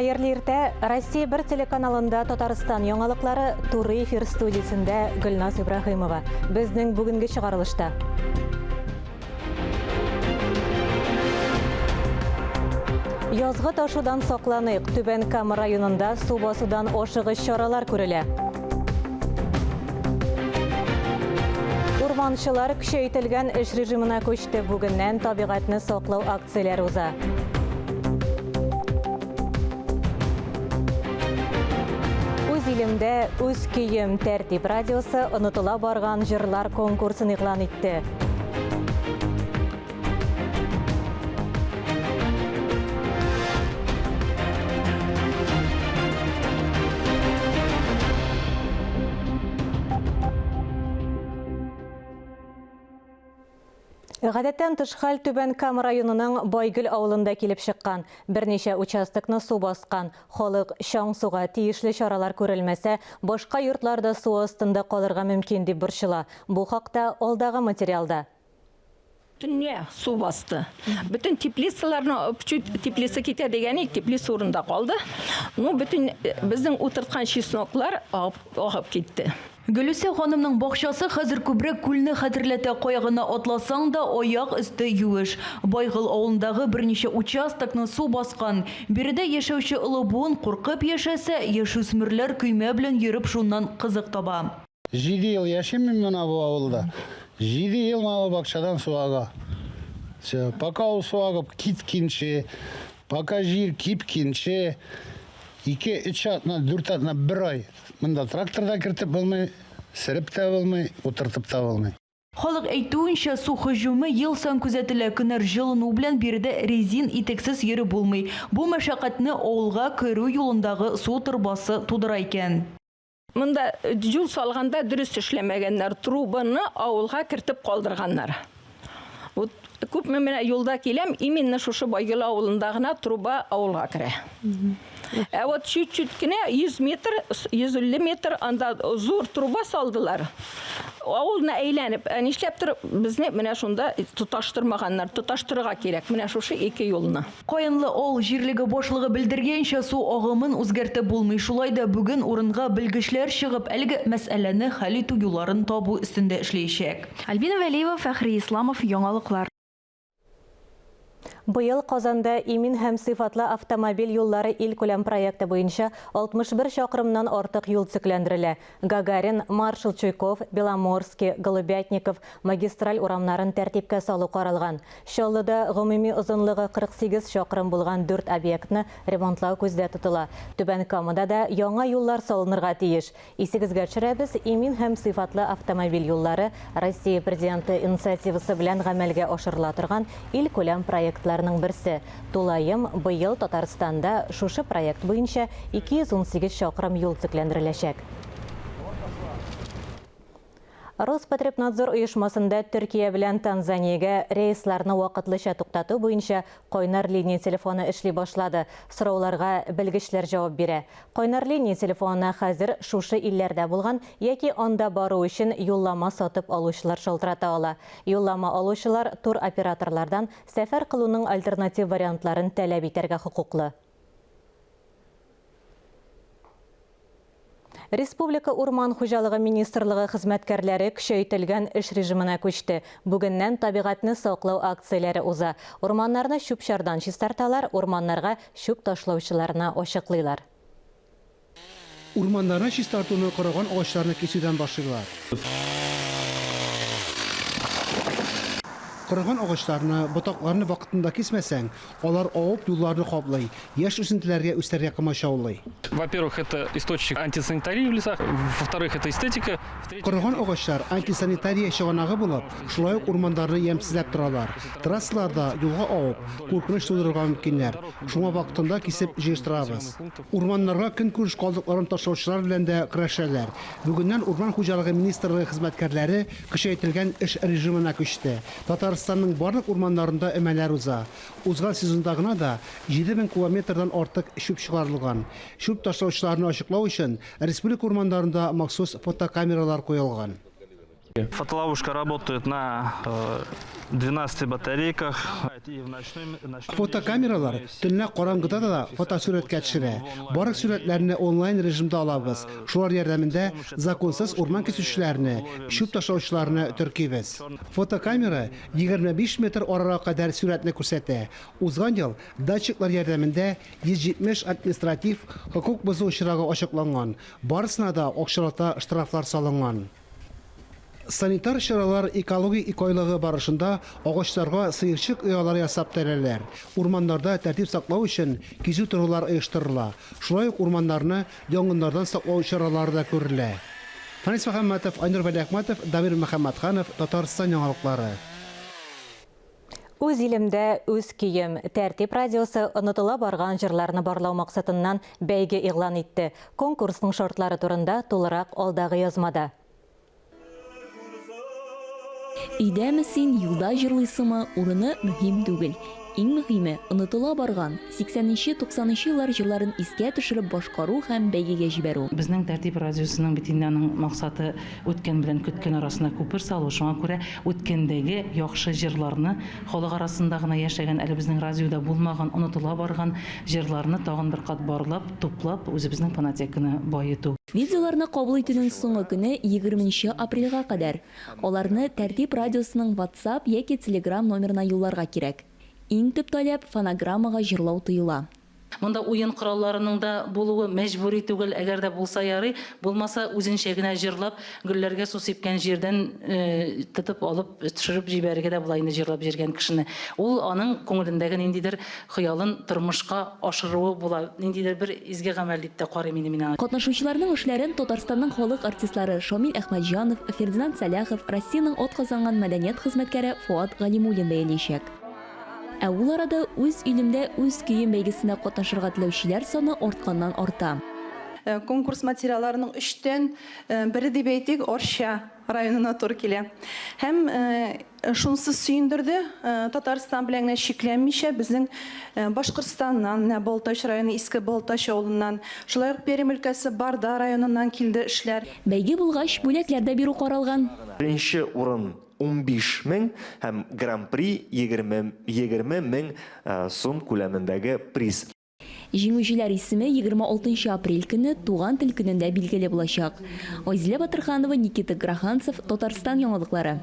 Хәерле иртә! Россия бер телеканалында Татарстан яңалыклары туры эфир студиясендә Гөлназ Ибраһимова. Безнең бүгенге чыгарылышта. Язгы ташудан сакланыйк. Түбән Кама районында су басудан ашыгыч чаралар күрелә. Урманчылар көчәйтелгән эш режимына күчте. Бүгеннән табигатьне саклау акцияләре уза. Үз илемдә үз көем тәртип радиосы онытыла барган җырлар конкурсын игълан итте. Гадәттән тыш хәл Түбән Кама районының Байгөл авылында килеп чыккан. Берничә участокны су баскан. Халык чаң суга, тиешле чаралар күрелмәсә, башка йортлар да су астында калырга мөмкин дип борчыла. Бу хакта алдагы материалда. Төнлә су басты. Бөтен теплицаларны чуть теплица китә дигән идек, теплица урында калды. Ну, бөтен э, безнең утырткан чесноклар агып, агып китте. Гөлүсә ханымның бакчасы хәзер күбрәк күлне хәтерләтә, кая гына атласаң да, аяк өсте юеш. Байгол авылындагы берничә участокны су баскан. Биредә яшәүче олы буын куркып яшәсә, яшүсмерләр көймә белән йөреп шуннан кызык таба. Җиде ел яшим мин менә бу авылда. Җиде ел менә бу бакчадан су ага. Все, пока ул су агып киткинче, пока җир кипкинче, ике, өч атна, дүрт атна, бер ай монда трактор да кертеп булмый, сөреп тә булмый, утыртып та булмый. Халык әйтүенчә, су һөҗүме ел саен күзәтелә. Көннәр җылыну белән биредә резин итексез йөреп булмый. Бу мәшәкатьне авылга керү юлындагы су торбасы тудыра икән. Монда юл салганда дөрес эшләмәгәннәр, трубаны авылга кертеп калдырганнар. Вот күпме менә юлда киләм, именно шушы Байгөл авылында гына труба авылга керә. Ә вот чуть-чуть кенә 100 метр, 150 метр анда зур труба салдылар. Авылны әйләнеп, ә нишләптер безне менә шунда тоташтырмаганнар. Тоташтырырга кирәк менә шушы ике юлны. Каенлы авыл җирлеге башлыгы белдергәнчә, су агымын үзгәртеп булмый. Шулай да бүген урынга белгечләр чыгып, әлеге мәсьәләне хәл итү юлларын табу өстендә эшләячәк. Альбина Вәлиева, Фәхри Исламов, Яңалыклар. Быел Казанда Имин һәм сыйфатлы автомобиль юллары илкүләм проекты буенча 61 чакрымнан артык юл төзекләндерелә. Гагарин, Маршал Чуйков, Беломорский, Голубятников магистраль урамнарын тәртипкә салу каралган. Чаллыда гомуми озынлыгы 48 чакрым булган дүрт объектны ремонтлау күздә тотыла. Түбән Камада да яңа юллар салынырга тиеш. Исегезгә төшерәбез, имин һәм сыйфатлы автомобиль юллары Россия Президенты инициативасы белән гамәлгә ашырыла торган илкүләм проектларның берсе. Тулаем, быел Татарстанда шушы проект буенча 218 чакрым юл төзекләндереләчәк. Роспотребнадзор оешмасында Төркия белән Танзаниягә рейсларны вакытлыча туктату буенча кайнар линия телефоны эшли башлады. Сорауларга белгечләр җавап бирә. Кайнар линия телефонына хәзер шушы илләрдә булган яки анда бару өчен юллама сатып алучылар шалтырата ала. Юллама алучылар туроператорлардан Сәфәр кылуның альтернатив вариантларын таләп итәргә хокуклы. Республика Урман хуҗалыгы министрлыгы хезмәткәрләре көчәйтелгән эш режимына күчте. Бүгеннән табигатьне саклау акцияләре уза. Урманнарны чүп-чардан чистарталар, урманнарга чүп ташлаучыларны ачыклыйлар. Урманнарны чистартуны корыган агачларны кисүдән башлыйлар. Корыган агачларны, ботакларны вакытында кисмәсәң, алар авып юлларны каплый, яшь үсентеләргә үсәргә комачаулый. Во-первых, это источник антисанитарии в лесах, во-вторых, это эстетика. Корыган агачлар антисанитария чыганагы булып, шулай ук урманнарны ямьсезләп торалар. Трассаларда юлга авып, куркыныч тудырырга мөмкиннәр. Шуңа вакытында кисеп җыештырабыз. Урманнарга көнкүреш калдыкларын ташлаучылар белән дә көрәшәләр. Бүгеннән Урман хуҗалыгы министрлыгы хезмәткәрләре көчәйтелгән эш режимына күчте. Татарстанның барлык урманнарында өмәләр уза. Узган сезонда гына да 7000 кубометрдан артык чүп чыгарылган. Чүп ташлаучыларны ачыклау өчен республика урманнарында махсус фотокамералар куелган. Фотоловушка работает на 12 батарейках. Фотокамералар төнлә караңгыда да фотосурәткә төшерә. Барлык сурәтләрне онлайн режимда алабыз. Шулар ярдәмендә законсыз урман кисүчеләрне, чүп ташлаучыларны теркибез. Фотокамера 25 метр арага кадәр сурәтне күрсәтә. Узган ел датчиклар ярдәмендә 170 административ хокук бозу очрагы ачыкланган. Барысына да акчалата штрафлар салынган. Санитар чаралар экологик икеайлыгы барышында агачларга сыерчык оялары ясап тәрәләр. Урманнарда тәртип саклау өчен кизү торулар оештырыла. Шулай ук урманнарны янгыннардан саклау чаралары да күрелә. Фанис Мөхәммәтов, Айнур Вәлиәхмәтов, Дамир Мөхәммәтханов, Татарстан яңалыклары. Үз илемдә үз көем. Тәртип радиосы онытыла барган җырларны барлау максатыннан бәйге игълан итте. Конкурсның шартлары турында тулырак алдагы язмада. Өйдәме син, юлда җырлыйсыңмы, урыны мөһим түгел. Иң мөһиме, онытыла барган 80-нче, 90-нчы еллар җырларын искә төшереп башкару һәм бәйгегә җибәрү. Безнең Тәртип радиосының бит инде аның максаты үткән белән көткән арасына күпер салу. Шуңа күрә үткәндәге яхшы җырларны, халык арасында гына яшәгән, әле безнең радиода булмаган, онытыла барган җырларны тагын бер кат барлап, туплап, үзебезнең фонотеканы баету. Видеоларны кабул итүнең соңгы көне 20 нче апрельгә кадәр. Аларны Тәртип радиосының WhatsApp яки Telegram номерына юлларга кирәк. Иң төп таләп, фонограммага җырлау тыела. Монда уен коралларының да булуы мәҗбүри түгел, әгәр дә булса ярый, булмаса үзенчә генә җырлап, гөлләргә су сипкән җирдән тотып алып төшереп җибәрергә дә була инде җырлап җиргән кешене. Ул аның күңелендәге ниндидер хыялын тормышка ашыруы була, ниндидер бер изге гамәл дип тә карыйм инде мин аңа. Катнашучыларның эшләрен Татарстанның халык артистлары Шамил Әхмәтҗанов, Фердинанд Сәлахов, Россиянең атказанган мәдәният хезмәткәре Фоат Галимуллин бәялиячәк. Ә ул арада Үз илемдә үз көем бәйгесендә катнашырга теләүчеләр саны артканнан-арта. Конкурс материалларының өчтән бере дип әйтик, Арча районына туры килә. Һәм шунысы сөендерде, Татарстан белән генә чикләнмичә, безнең Башкортстаннан, менә Балтач районы Иске Балтач авылыннан, шулай ук Пермь өлкәсе Барда районыннан килде эшләр. Бәйге булгач, бүләкләр дә бирү каралган. Беренче урын 15 мең һәм Гран-при 20 20 мең сум күләмендәге приз. Җиңүчеләр исеме 26 нчы апрель көнне Туган тел көнендә билгеле булачак. Айзилә Батырханова, Никита Граханцев, Татарстан яңалыклары.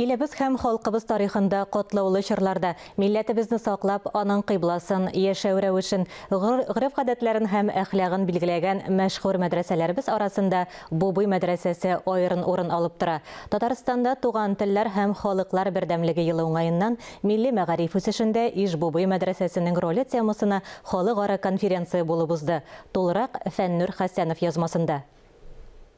Илебез һәм халкыбыз тарихында катлаулы чорларда милләтебезне саклап, аның кыйбласын, яшәү рәвешен, гореф-гадәтләрен һәм әхлагын билгеләгән мәшһүр мәдрәсәләребез арасында Бубый мәдрәсәсе аерын урын алып тора. Татарстанда Туган телләр һәм халыклар бердәмлеге елы уңаеннан Милли мәгариф үсешендә Иж-Бубый мәдрәсәсенең роле темасына халыкара конференция булып узды. Тулырак Фәннүр Хәсәнов язмасында.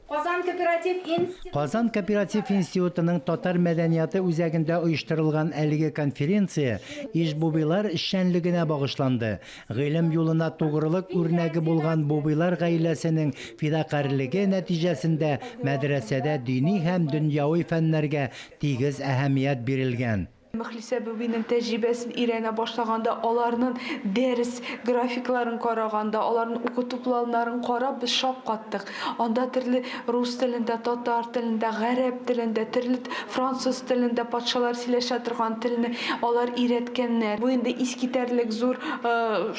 Казан кооператив институтының. Казан кооператив институтының Татар мәдәнияты үзәгендә оештырылган әлеге конференция Иж-Бубыйлар эшчәнлегенә багышланды. Гыйлем юлына тугрылык үрнәге булган Бубыйлар гаиләсенең фидакарьлеге нәтиҗәсендә мәдрәсәдә дини һәм дөньяви фәннәргә тигез әһәмият бирелгән. Мөхлисә Бубинең тәҗрибәсен өйрәнә башлаганда, аларнын дәрес графикларын караганда, аларнын укыту планнарын карап, без шаккаттык. Анда төрле рус телендә, татар телендә, гарәп телендә, төрле француз телендә патшалар сөйләшә торган телне алар өйрәткәннәр. Бу инде искитәрлек зур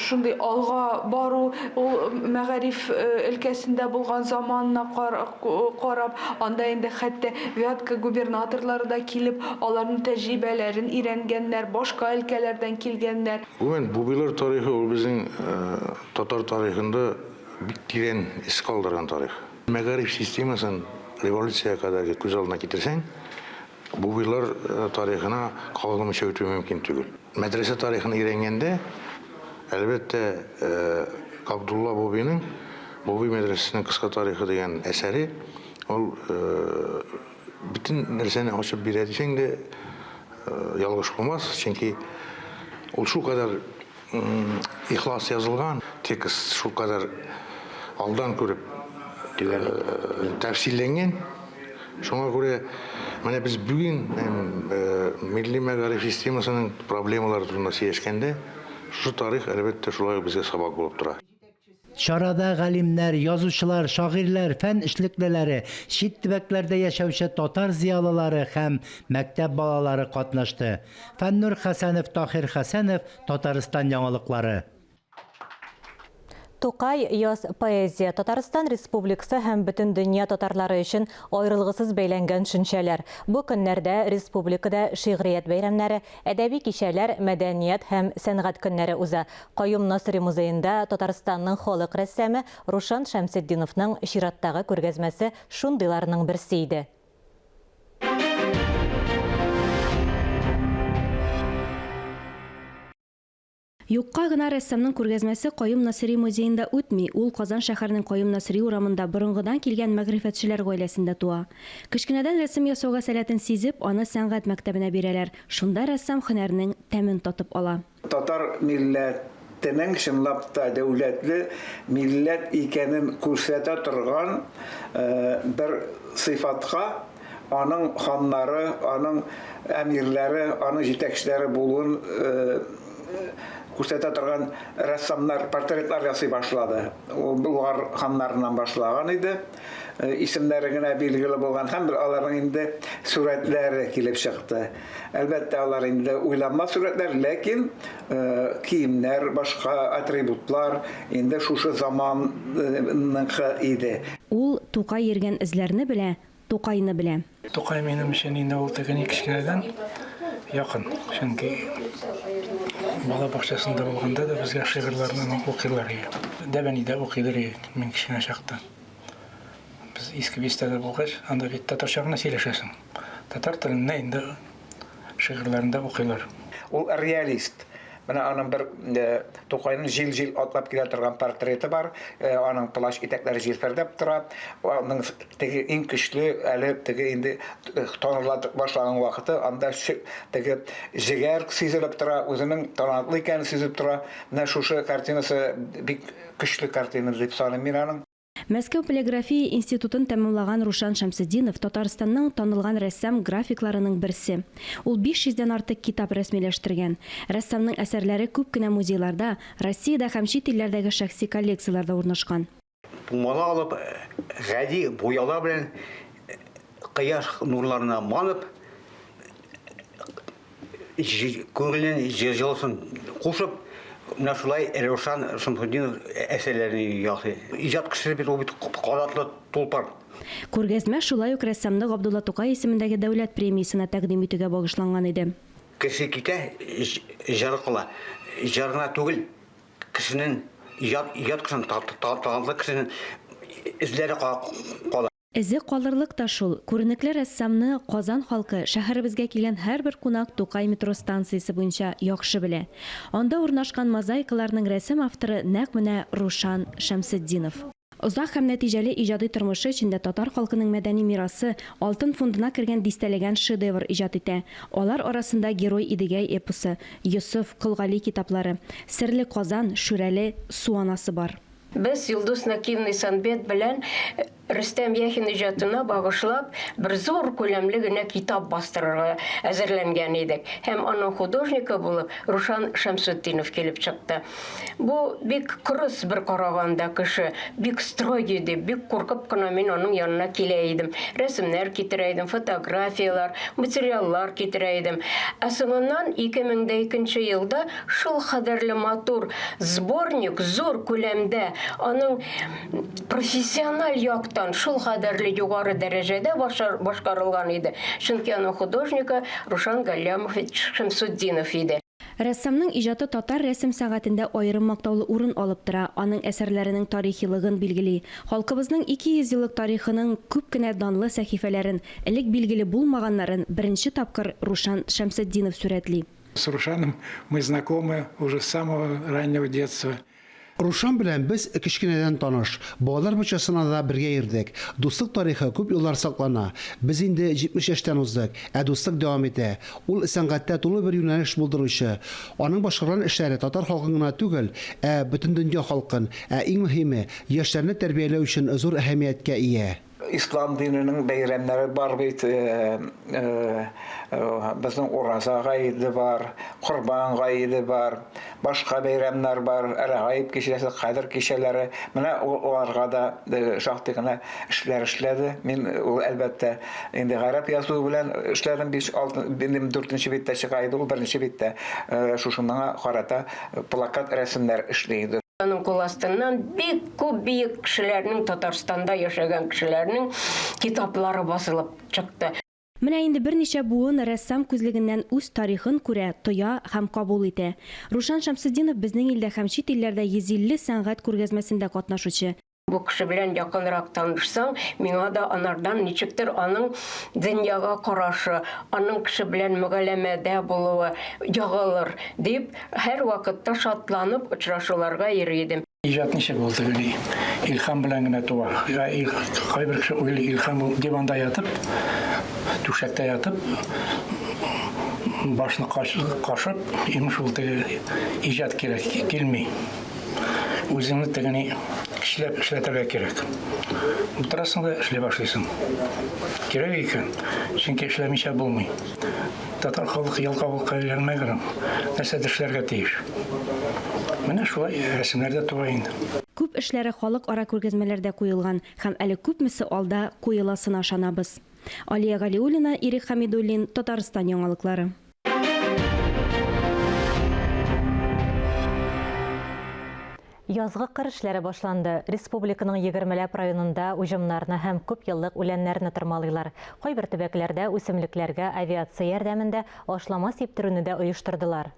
шундый алга бару, ул мәгариф өлкәсендә булган заманына карап, анда инде хәтта Вятка губернаторлары да килеп, аларның тәҗрибәләрен өйрәнгәннәр, башка өлкәләрдән килгәннәр. Гомумән, Бубыйлар тарихы ул безнең татар тарихында бик тирән эз калдырган тарих. Мәгариф системасын революциягә кадәрге күз алдына китерсәң, Бубыйлар тарихына кагылмыйча үтү мөмкин түгел. Мәдрәсә тарихын өйрәнгәндә, әлбәттә, Габдулла Бубиның Бубый мәдрәсәсенең кыска тарихы дигән әсәре ул бөтен нәрсәне ачып бирә дисәң дә ялгыш булмас, чөнки ул шулкадәр Ихлас язылган текст шулкадәр алдан күреп тәфсилләнгән. Шуңа күрә менә без бүген милли мәгариф системасының проблемалары турында сөйләшкәндә, шушы тарих, әлбәттә, шулай ук безгә сабак булып тора. Чарада галимнәр, язучылар, шагыйрьләр, фән эшлеклеләре, чит төбәкләрдә яшәүче татар зыялылары һәм мәктәп балалары катнашты. Фәннур Хәсәнов, Таһир Хәсәнов, Татарстан яңалыклары. Тукай, яз, поэзия, Татарстан Республикасы һәм бөтен дөнья татарлары өчен аерылгысыз бәйләнгән төшенчәләр. Бу көннәрдә республикада шигърият бәйрәмнәре, әдәби кичәләр, мәдәният һәм сәнгать көннәре уза. Каюм Насыйри музеенда Татарстанның халык рәссамы Рушан Шәмсетдиновның чираттагы күргәзмәсе шундыйларның берсе иде. Юкка гына рәссамның күргәзмәсе Каюм Насыйри музеенда үтми, ул Казан шәһәренең Каюм Насыйри урамында борынгыдан килгән мәгърифәтчеләр гаиләсендә туа. Кечкенәдән рәсем ясауга сәләтен сизеп, аны сәнгать мәктәбенә бирәләр, шунда рәссам һөнәрнең тәмен татып ала. Татар милләтенең чынлап та дәүләтле милләт икәнен күрсәтә торган бер сыйфатка аның ханнары, аның әмирләре, аның җитәкчеләре булуын күрсәтә торган рәссамнар портретлар ясый башлады. Ул Болгар ханнарыннан башлаган иде. Исемнәре генә билгеле булган һәм аларның инде сурәтләре килеп чыкты. Әлбәттә, алар инде уйланма сурәтләр, ләкин киемнәр, башка атрибутлар инде шушы заманныкы иде. Ул Тукай йөргән эзләрне белә, Тукайны белә. Тукай минем өчен инде ул теге ни кечкенәдән якын. Чөнки бала бакчасында булганда да безгә шигырьләрне аның укыйлар иде. Дәбәни дә укыйдыр иде мин кечкенә чакта. Без Иске Бистәдә булгач, анда бит татарча гына сөйләшәсең. Татар телендә инде шигырьләрен дә укыйлар. Ул реалист. Менә аның бер Тукайның җил-җил атлап килә торган портреты бар. Аның плащ итәкләре җилфердәп тора. Аның теге иң көчле әле теге инде таныла башлаган вакыты, анда теге җегәр сизелеп тора, үзенең талантлы икәнен сизеп тора. Менә шушы картинасы бик көчле картина дип саныйм мин аның. Мәскәү полиграфия институтын тәмамлаган Рушан Шәмсетдинов, Татарстанның танылган рәссам-графикларының берсе. Ул 500 дән артык китап рәсмиләштергән. Рәссамның әсәрләре күп кенә музейларда, Россиядә һәм чит илләрдәге шәхси коллекцияләрдә урнашкан. Пумала алып, гади буяулар белән кояш нурларына манып, Күңеленең җылысын кушып, менә шулай Рәүшан Шәмсетдинов әсәрләрен ясый. Иҗат кешесе бит ул бит канатлы тулпар. Күргәзмә шулай ук рәссамны Габдулла Тукай исемендәге дәүләт премиясенә тәкъдим итүгә багышланган иде. Кеше китә, җыр кала. Җыр гына түгел, кешенең иҗат, иҗат кешенең, талантлы кешенең эзләре кала. Эзе калырлык та шул, күренекле рәссамны Казан халкы, шәһәребезгә килгән һәрбер кунак Тукай метро станциясе буенча яхшы белә. Анда урнашкан мозаикаларның рәсем авторы нәкъ менә Рушан Шәмсетдинов. Озак һәм нәтиҗәле иҗади тормышы эчендә татар халкының мәдәни мирасы, алтын фондына кергән дистәләгән шедевр иҗат итә. Алар арасында Герой Идегәй эпосы, Йосыф, Кол Гали китаплары, Серле Казан, Шүрәле, Су анасы бар. Без Йолдыз Накиевна Исанбет белән Рөстәм Яхин иҗатына багышлап бер зур күләмле генә китап бастырырга әзерләнгән идек. Һәм аның художнигы булып Рушан Шәмсетдинов килеп чыкты. Бу бик кырыс бер караганда кеше, бик строгий дип, бик куркып кына мин аның янына килә идем. Рәсемнәр китерә идем, фотографияләр, материаллар китерә идем. Ә соңыннан 2002 елда шул кадәрле матур сборник, зур күләмдә, аның профессиональ яктан шул кадәрле югары дәрәҗәдә башкарылган иде, чөнки аның художнигы Рушан Галлямович Шәмсутдинов иде. Рәссамның иҗаты татар рәсем сәнгатендә аерым мактаулы урын алып тора, аның әсәрләренең тарихилыгын билгели. Халкыбызның 200 еллык тарихының күп кенә данлы сәхифәләрен, элек билгеле булмаганнарын беренче тапкыр Рушан Шәмсетдинов сурәтли. С Рушаном мы знакомы уже с самого раннего детства. Рушан белән без кечкенәдән таныш. Балалар бакчасына да бергә йөрдек. Дуслык тарихы күп еллар саклана. Без инде 70 яшьтән уздык, ә дуслык дәвам итә. Ул сәнгатьтә тулы бер юнәлеш булдыручы. Аның башкарган эшләре татар халкын гына түгел, ә бөтендөнья халкын, ә иң мөһиме, яшьләрне тәрбияләү өчен зур әһәмияткә ия. Ислам диненең бәйрәмнәре бар бит, безнең Ураза гаете бар, Корбан гаете бар, башка бәйрәмнәр бар, Рәгаиб кичәсе, Кадер кичәләре. Менә аларга да шактый гына эшләр эшләде. Мин ул, әлбәттә, инде гарәп язуы белән эшләдем, 5, 6, минем дүртенче биттә чыга иде ул, беренче биттә шушыныңа карата плакат рәсемнәр эшли иде. Аның кул астыннан бик күп биек кешеләрнең, Татарстанда яшәгән кешеләрнең китаплары басылып чыкты. Менә инде берничә буын рәссам күзлегеннән үз тарихын күрә, тоя һәм кабул итә. Рушан Шәмсетдинов безнең илдә һәм чит илләрдә 150 сәнгать күргәзмәсендә катнашучы. Бу кеше белән якынрак танышсаң, миңа да анардан ничектер аның дөньяга карашы, аның кеше белән мөгаләмәдә булуы ягылыр, дип, һәрвакытта шатланып очрашуларга йөри идем. Иҗат ничек ул тегели илһам белән генә туа. Кайбер кеше уйлый, илһам ул диванда ятып, түшәктә ятып, башны кашып, имеш ул теге иҗат кирәк, килми. Үзеңне тегене көчләп эшләтергә кирәк. Утырасың да эшли башлыйсың. Кирәк икән, чөнки эшләмичә булмый. Татар халкы ялкаулыкка өйрәнмәгән ул. Нәрсәдер эшләргә тиеш. Менә шулай рәсемнәр дә туа инде. Күп эшләре халыкара күргәзмәләрдә куелган һәм әле күпмесе алда куеласына ышанабыз. Алия Галиуллина, Ирек Хәмидуллин, Татарстан яңалыклары. Язгы кыр эшләре башланды. Республиканың егермеләп районында уҗымнарны һәм күпьеллык үләннәрне тырмалыйлар. Кайбер төбәкләрдә үсемлекләргә авиация ярдәмендә ашлама сиптерүне дә оештырдылар.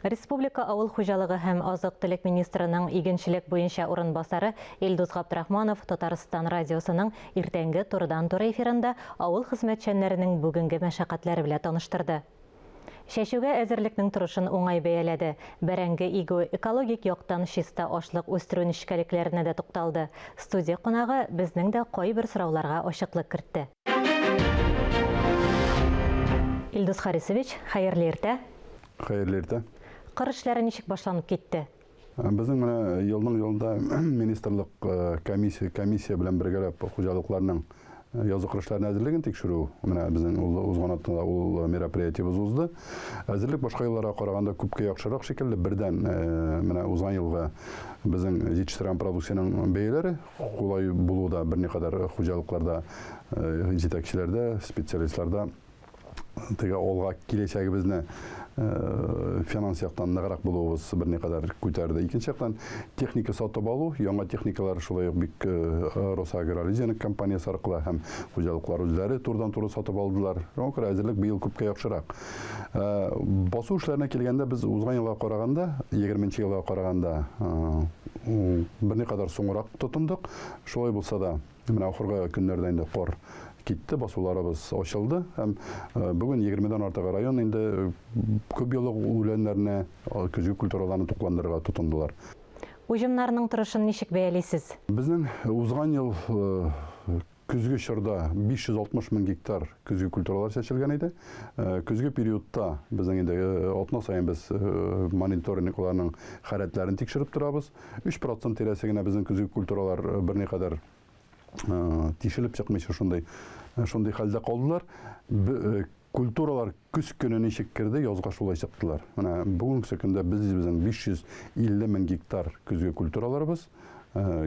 Республика авыл хуҗалыгы һәм азык-төлек министрының игенчелек буенча урынбасары Илдус Габдрахманов Татарстан радиосының иртәнге турыдан-туры эфирында авыл хезмәтчәннәренең бүгенге мәшәкатьләре белән таныштырды. Чәчүгә әзерлекнең торышын уңай бәяләде. Бәрәңге игү, экологик яктан чиста ашлык үстерү нечкәлекләренә дә тукталды. Студия кунагы безнең дә кайбер сорауларга ачыклык кертте. Илдус Харисович, хәерле иртә! Хәерле иртә! Кыр эшләре ничек башланып китте? Безнең менә елның елында министрлык комиссия, комиссия белән бергәләп хуҗалыкларның язгы кыр эшләренә әзерлеген тикшерү, менә безнең узган атнада ул мероприятиебез узды. Әзерлек башка елларга караганда күпкә яхшырак шикелле. Бердән, менә узган елгы безнең җитештергән продукциянең бәяләре кулай булуы да берникадәр хуҗалыкларда, җитәкчеләрдә, специалистларда теге алга киләчәгебезне финанс яктан ныграк булуыбыз берникадәр күтәрде. Икенче яктан, техника сатып алу, яңа техникалар шулай ук бик Росагролизинг компаниясе аркылы һәм хуҗалыклар үзләре турыдан-туры сатып алдылар. Шуңа күрә әзерлек быел күпкә яхшырак. Басу эшләренә килгәндә, без узган елга караганда, 20 елга караганда берникадәр соңрак тотындык. Шулай булса да, Менә ахыргы көннәрдә инде кар китте, басуларыбыз ачылды һәм бүген егермедән артык район инде күп еллык үләннәрне, көзге культураларны тукландырырга тотындылар. Уҗымнарның торышын ничек бәялисез? Безнең узган ел көзге чорда 560 мең гектар көзге культуралар чәчелгән иде. Көзге периодта безнең инде атна саен без мониторинг аларның халәтләрен тикшереп торабыз. 3 процент тирәсе генә безнең көзге культуралар берникадәр тишелеп чыкмыйча шундый шундый хәлдә калдылар. Культуралар көз көне ничек керде, язга шулай чыктылар. Менә бүгенге көндә без безнең 550 мең гектар көзге культураларыбыз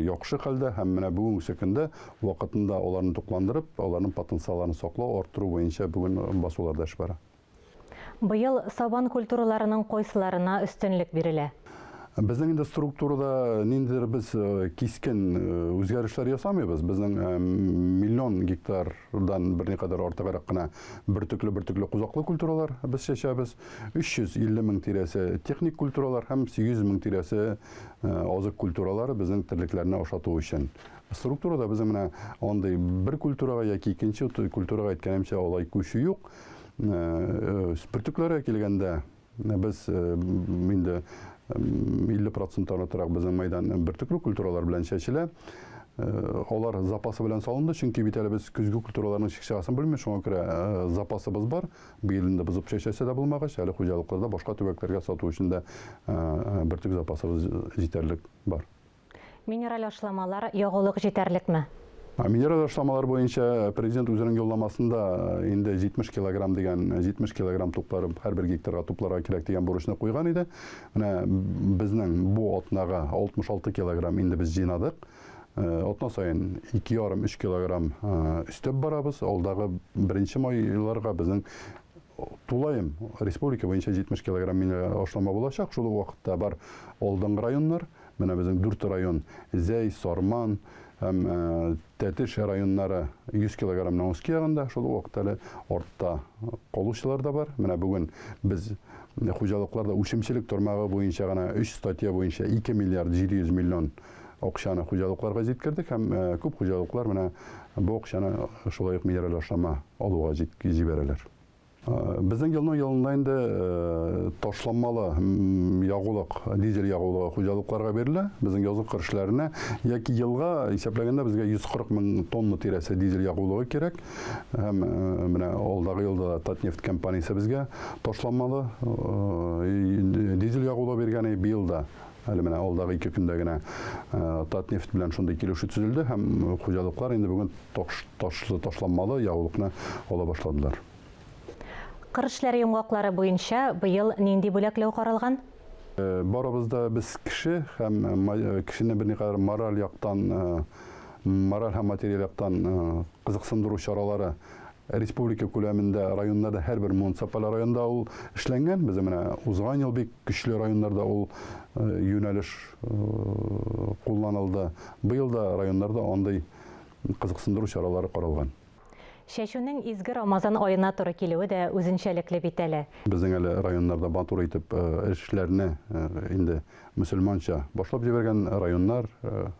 яхшы хәлдә һәм менә бүгенге көндә вакытында аларны тукландырып, аларның потенциалларын саклау, арттыру буенча бүген басуларда эш бара. Быел сабан культураларының кайсыларына өстенлек бирелә? Безнең инде структурада ниндидер без кискен үзгәрешләр ясамыйбыз. Безнең миллион гектардан берникадәр артыграк кына бөртекле-бөртекле кузаклы культуралар без чәчәбез. 350 мең тирәсе техник культуралар һәм 800 мең тирәсе азык культуралары безнең терлекләрне ашату өчен. Структурада безнең менә андый бер культурага яки икенче культурага әйткәнемчә алай күчү юк. Бөртекләргә килгәндә, без инде 50 проценттан артыграк безнең мәйдан бөртекле культуралар белән чәчелә. Алар запасы белән салынды, чөнки бит әле без көзге культураларның ничек чыгасын белмибез, шуңа күрә запасыбыз бар. Быел инде бозып чәчәсе дә булмагач, әле хуҗалыкларда башка төбәкләргә сату өчен дә бөртек запасыбыз җитәрлек бар. Минераль ашламалар, ягулык җитәрлекме? Минераль ашламалар буенча президент үзенең юлламасында инде 70 килограмм дигән, 70 килограмм туплар һәрбер гектарга тупларга кирәк дигән бурычны куйган иде. Менә безнең бу атнага 66 килограмм инде без җыйнадык. Атна саен 2,5-3 килограмм өстәп барабыз. Алдагы беренче майларга безнең тулаем республика буенча 70 килограмм минераль ашлама булачак. Шул ук вакытта бар алдынгы районнар. Менә безнең дүрт район, Зәй, Сарман һәм Тәтеш районнары 100 килограммның өске ягында, шул ук вакытта әле артта калучылар да бар. Менә бүген без хуҗалыкларда үсемчелек тармагы буенча гына өч статья буенча 2 миллиард 700 миллион акчаны хуҗалыкларга җиткердек һәм күп хуҗалыклар менә бу акчаны шулай ук минераль ашлама алуга җибәрәләр. Безнең елның елында инде ташламалы ягулык, дизель ягулыгы хуҗалыкларга бирелә. Безнең язгы кыр эшләренә яки елга исәпләгәндә безгә 140 мең тонна тирәсе дизель ягулыгы кирәк. Һәм менә алдагы елда да Татнефть компаниясе безгә ташламалы дизель ягулыгы биргән иде. Быел да әле менә алдагы ике көндә генә Татнефть белән шундый килешү төзелде һәм хуҗалыклар инде бүген ташламалы ягулыкны ала башладылар. Кыр эшләре йомгаклары буенча быел нинди бүләкләү каралган? Барыбыз да без кеше һәм кешене берникадәр мораль яктан, мораль һәм материаль яктан кызыксындыру чаралары республика күләмендә районнарда һәрбер муниципаль районда ул эшләнгән. Безнең менә узган ел бик көчле районнарда ул юнәлеш кулланылды. Быел да районнарда андый кызыксындыру чаралары каралган. Чәчүнең изге Рамазан аена туры килүе дә үзенчәлекле бит әле. Безнең әле районнарда матур итеп эшләрне инде мөселманча башлап җибәргән районнар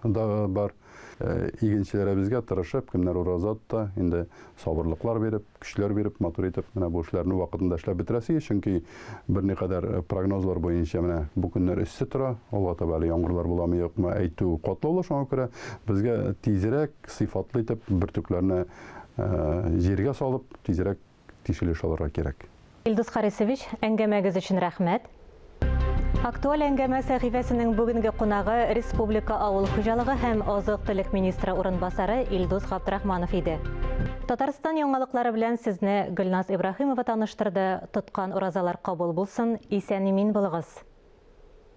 да бар. Игенчеләребезгә тырышып, кемнәр ураза тота, инде сабырлыклар биреп, көчләр биреп, матур итеп менә бу эшләрне вакытында эшләп бетерәсе, чөнки берникадәр прогнозлар буенча менә бу көннәр эссе тора, алга таба әле яңгырлар буламы, юкмы әйтү катлаулы, шуңа күрә безгә тизрәк, сыйфатлы итеп бөртекләрне җиргә салып, тизрәк тишелеш алырга кирәк. Илдус Харисович, әңгәмәгез өчен рәхмәт. Актуаль әңгәмә сәхифәсенең бүгенге кунагы республика авыл хуҗалыгы һәм азык-төлек министры урынбасары Илдус Габдрахманов иде. Татарстан яңалыклары белән сезне Гөлназ Ибраһимова таныштырды. Тоткан уразалар кабул булсын, исән-имин булыгыз!